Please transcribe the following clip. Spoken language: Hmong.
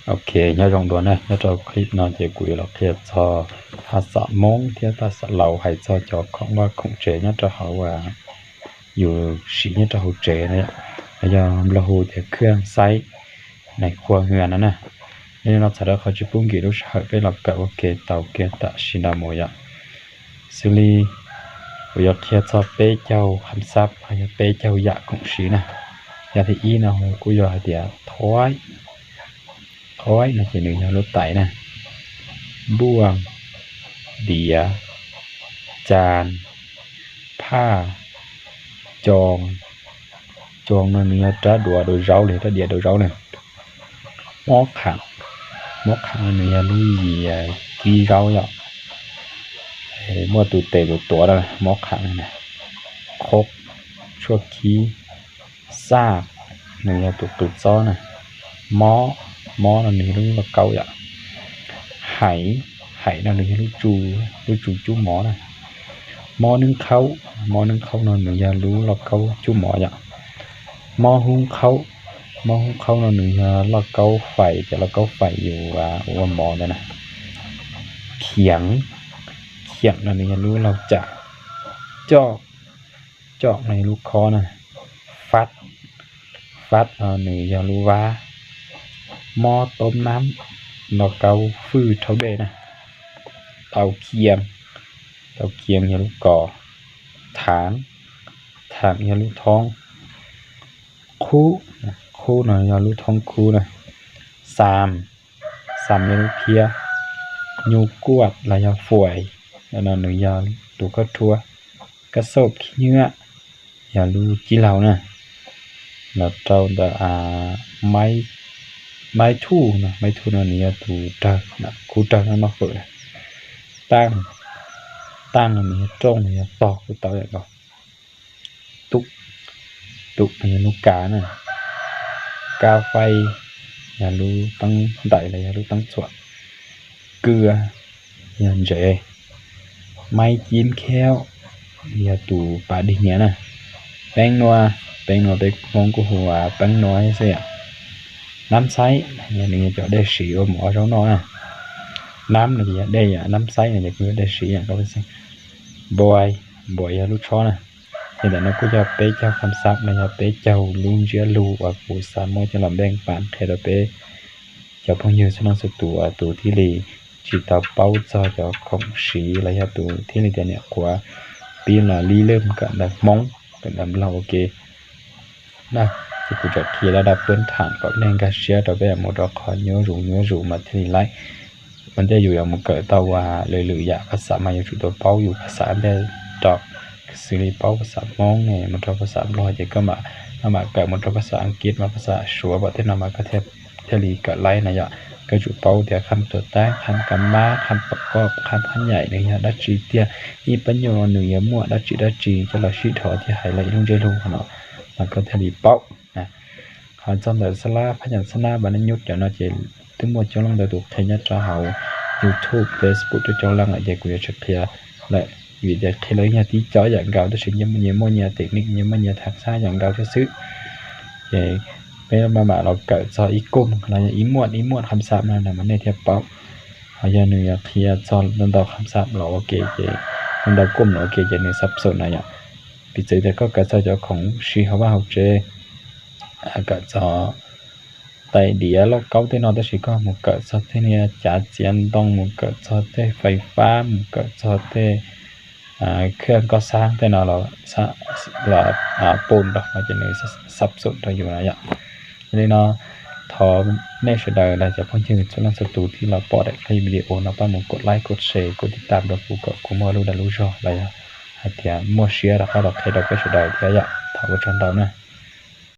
Ok, nyob zoo dua na, nyob rau clip no ces kuv yuav los qhia txog phaj xam Hmoob thiab phaj xam Laus hais txog cov khoom vaj khoom tsev nyob rau hauv yus siv nyob rau hauv tsev no yom, los yog Nplog hu tias khwj xaib nais khua hwv no na. Yog li no txhawm rau qhov tsis pub nkim lub sij hawm, peb los kawm ua ke tau kiag tam sim no mus yom. Xws li kuv yuav qhia txog peb caug kham xab los yog peb caug yam khoom siv na. Yam thib ib no kuj yog hais tias thoib, thoib no ces nws yog lub tais na, npuaj, diav, cas, phaj, coo, coo no nws yog rab duav dauv zaub li, rab diav dauv zaub na. Mob qham, mob qham no nws yog lub yias kib zaub yom, muaj tus tes tus tuav na, mob qham no na. Qhob, tshuaj khib, xaj, nws yog tus qws txob na. Mob, mob no nws yog lub lauj kaub yom. Haiv, haiv no nws yog lub tsu, lub tsu cub mov na. Mob neeb khaub, mob neeb khaub no nws yog lub lauj kaub cub mov yom. Mob hub khaub, mob hub khaub no nws yog lauj kaub fais, cov lauj kaub fais yus ua mov ntawd na. Khiam, khiam no nws yog lub lauj cam. Coj, coj no yog lub khob na. Fab, fab no nws yog lub vab. Mob tob nab, lauj kaub fwj rhaub dej na. Tau khiam, tau khiam yog lub kos. Thaam, thaam yog lub thoob. Qhub, qhub no yog lub thoob khub na. Xam, xam yog lub phiab. Nyuj kuaj los yog fuais, no nws yog tus khaub rhuab. Kab xauj khib nyiab yog lub cib laug na. Los rau ntawm maib thuj no, maib thuj no nws yog tus rawg, khub rawg no noj fawm na. Taaj, taaj no nws yog rooj, nws yog tog kuj tau yom nkaus. Tub, tub no yog lub kav na. Kab faib yog lub teeb ntais los yog lub teeb txhuam. Kw yog ntsev. Maib cib kheeb yog tus pas dig hniav na. Peeb nuav, peeb nuav peb Hmoob kuj hu ua peeb nuav xwb yom. Nab xaib, nws yog cov dej siv ua mov ua zaub noj na. Nab no ces yog dej yom, nab xaib no ces kuj yog dej siv yom. Npua, npua yog lub tshob na. Ces ntawm no kuj yog peb caug kham xab los yog peb caug lub ntsiab lus uas kuv xav muab coj los npeej pas qhia rau peb cov phooj ywg txhua leej txhua tus uas tus thiaj li tsis tau paub txog cov khoom siv los yog tus thiaj li tias nyuam qhuav pib los lib lwm kawm ntawv Hmoob kawm ntawv Nplog ua ke na. Ces kuv tsuas qhia dab dab pub tham kom nej nkag siab rau peb mus rau qhov nyuaj zus nyuaj zus mas thiaj li laib. Ua ntej yus yuav mus kawm tau lwm lwm yam phas xas mas yuav tsum tau paub yus phas xas ntej rau, xws li paub phas xas Hmoob ne mus rau phas xas Nplog ces koj mam, koj mam kawm mus rau phas xas Askiv mas phas xas Suav pom tej no mas koj thiaj li kawm laib na yom. Koj tsum paub tias kham tuam tab, kham ka mab, kham pom koj, kham phab nyaim nws yog dab tsi tiag, ib pab nyuj nws yuav muaj dab tsi dab tsi coj los sib dhos thiab hais los ib lub ntsiab lus no mas koj thiaj li paub. Qhov txog ntawm xab lab phab nyas xab nab npa nej nyub cov no ces twb muaj coob leej ntau tus qhia nyob rau hauv YouTube, Facebook rau coob leej lawm ces kuv yuav tsis qhia lawm vim tias qhia los yog tib co yam nkaus tab sis nyias muaj nyias tes nij, nyias muaj nyias tham xab yam nkaus thiab xwb. Ces peb maj mam los kawm txog ib koog los yog ib muaj ib muaj kham xab no mas nej thiaj paub. Ho yog nws yuav qhia txog ntau ntau kham xab los ua ke ces ntau ntau koog los ua ke ces nws xab xaum na yom. Piv txwv tias koj kawm txog cov khoom siv hauv vaj hauv tsev, kawm txog tais diav lauj kaub tej no tab sis koj mus kawm txog tej niag cav txiav ntoo, mus kawm txog tej fais fab, mus kawm txog tej khaj koj xab tej no los pum rau no ces nws xab xaum rau yus na yom. Yog li no thov nej sawv daws los cov phooj ywg txhua leej txhua tus thiaj los pom daim video no pab mus kov like, kov share, kov tib tam rau kuv kom kuv muaj lub dag lub zog los yog hais tias muaj siab rov qab los qhia rau peb sawv daws thiab yom. Thov ua tsaug ntau na.